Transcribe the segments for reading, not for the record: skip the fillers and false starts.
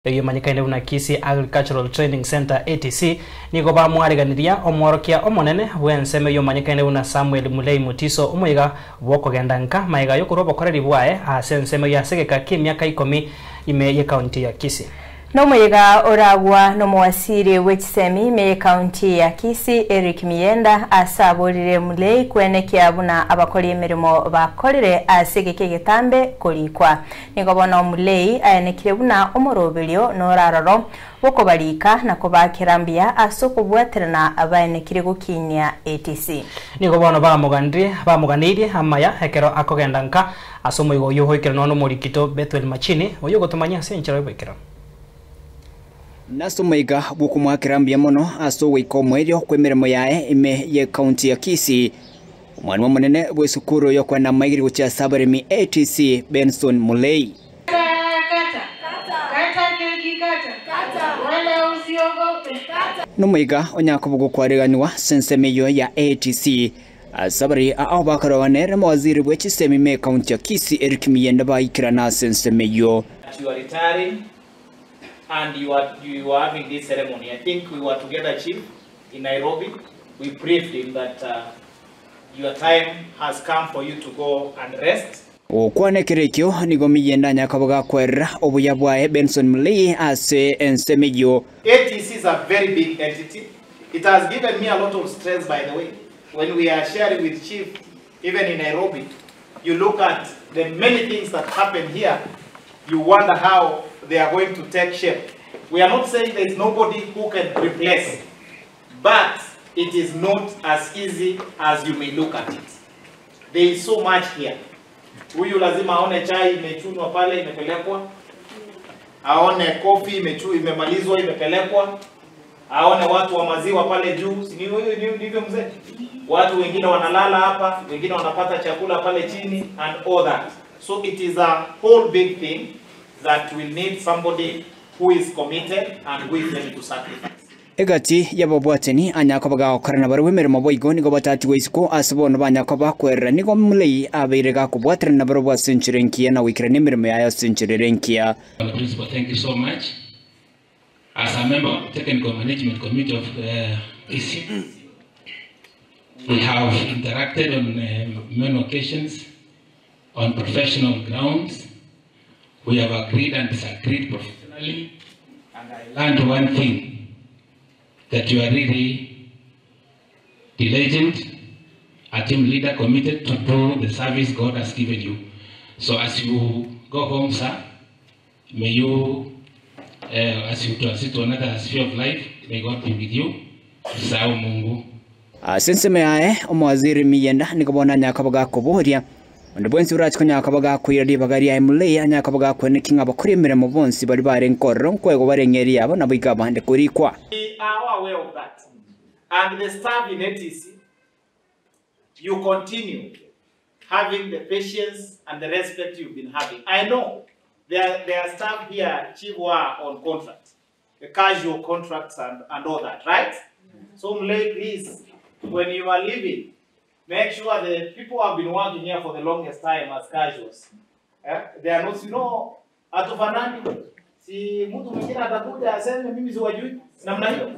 Eyio emanyekaine buna Kisii Agricultural Training Centre, ATC, nigo bamwareganiria omworokia omonene bw'ensemo eyio omanyekaine buna Samuel Mulei Mutiso omoyega bw'okogenda nka magega y'okorwa obokoreri bwaye ase ensemo eyio ase egeka ki'emiaka ikomi ime y'ekaunti ya Kisii. Nomoyega oragwa nomowasiri bw'echisemi ime y'ekaunti ya Kisii Eric Miyenda ase aborire Mulei kwenekia buna abakori emeremo bakorire ase egeka egetambe korikwa. Nigo bono Omulei aenekire buna omoroberio noraroro bw'okobarika na kobaakera mbuya ase okobwaterana baenekire gokinia ATC. Nigo bono bamoganirie bamoganeirie amaya ekero akogenda nka ase omoigo oyio ogoikerwa nonya nomorikito Bethuel Machini, oyio ogotomanyia ase enchera y'oboikeranu. Nase omoika bw'okomoakera mbuya mono ase ogoika omoerio kw'emeremo yaye ime y'ecounty ya Kisii, Omwalimu omonene bw'esukuru y'okwenda amaigiri gochia ase abaremi ATC Benson Mulei. Nomoika onyakoba gokwareganigwa ase ensemo eyio ya ATC ase abare ao bakarogwa nere omowaziri bwe chisemi ime ekaunti ya Kisii Eric Miyenda baikerana ase ensemo eyio. That you are retiring and you are, you are having this ceremony. I think we were together, Chief, in Nairobi. We briefed him that uh, your time has come for you to go and rest. Gokwana ekero ekio nigo Miyenda anyakaba gakwerera obuya bwaye Benson Mulei ase ensemo eyio. ATC is a very big entity. It has given me a lot of stress, by the way. When we are sharing with Chief, even in Nairobi, you look at the many things that happen here, you wonder how they are going to take shape. We are not saying there is nobody who can replace, but it is not as easy as you may look at it. There is so much here. Huyu lazima aone chai imechunwa pale imepelekwa, aone kofi imechu imemalizwa imepelekwa, aone watu wa maziwa pale juu, si ndivyo mzee? Watu wengine wanalala hapa, wengine wanapata chakula pale chini and all that. So it is a whole big thing that will need somebody who is committed and who is ready to sacrifice. Egati y'ababwatani anyakoba gagokorana barabwo emeremo boigo nigo batatigwe isiko ase bono banyakoba kwerera nigo Mulei abeire gakobwaterana nabarabwo ase enchera enkiya na goikerania emeremo yaye ase enchera ere enkiya. Bwana Principal, thank you so much. As a member of the Technical Management Committee of Kisii, we have interacted on many occasions on professional grounds. We have agreed and disagreed professionally. And I learned one thing, that you are really diligent, a team leader committed to do the service God has given you. So as you go home, sir, may you, as you transit to another sphere of life, may God be with you. Usahau Mungu. Ase ensemo yaye, omowaziri Miyenda nigo bono anyakaba gakoboria, Onde bwensi orache konya koba gakoira ribaga riaye Mulei anya koba gakweneki ng'a abakori emeremo bonsi baria barenge ororo nkoegwa bare eng'eria yabo naboigo abande korikwa. We are aware of that and the staff in ATC you continue having the patience and the respect you've been having. I know there, there are staff here, Chief, who are on contract, the casual contracts and, and all that, right? So Mulei, please, when you are leaving, make sure the people who have been working here for the longest time as casuals, eh, they are not, you know, hatufanani. Si mtu mwingine atakuja aseme mimi siwajui namna hiyo.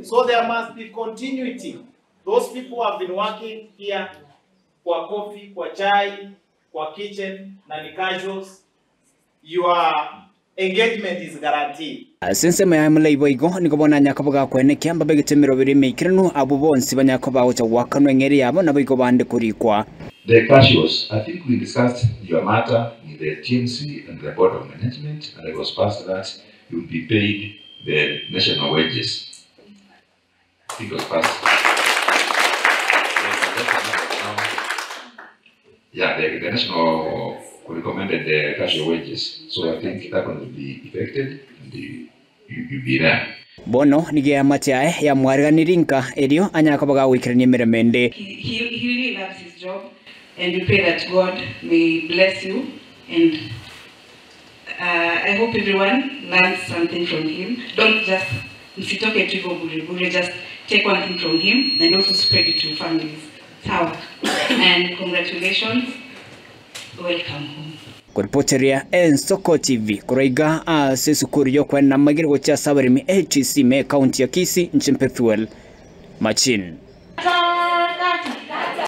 So there must be continuity. Those people who have been working here kwa coffee, kwa chai, kwa kitchen na ni casuals, your engagement is guaranteed. Ase ensemo yaye Mulei boigo nigo bono anyakaba gakwenekia mbabegete emeroberi emeikeranu abwo bonsi banyakaba bagocha goakanwa eng'eria yabo naboigo bande korikwa. The casuals, I think we discussed your matter in the TMC and the Board of Management, and it was passed that you will be paid the national wages. I think it was passed. Yeah, the, the national recommended the casual wages. So I think that one will be effected and you, you, you'll be there. Bono nigo eamate yaye yamwareganirie nka erio anyare koba gagoikerania emeremo ende. He, he, he really loves his job and we pray that God may bless you and uh, I hope everyone learns something from him. Don't just msitoke tu hivyo bure bure, just take one thing from him and also spread it to your families. Sawa. And congratulations. Welcome home. Koripoteria Ensoko TV korwa iga ase esukuru y'okwenena amagiri gochia ase abaremi ATC me ekaunti ya Kisii inche Pethuel Machin.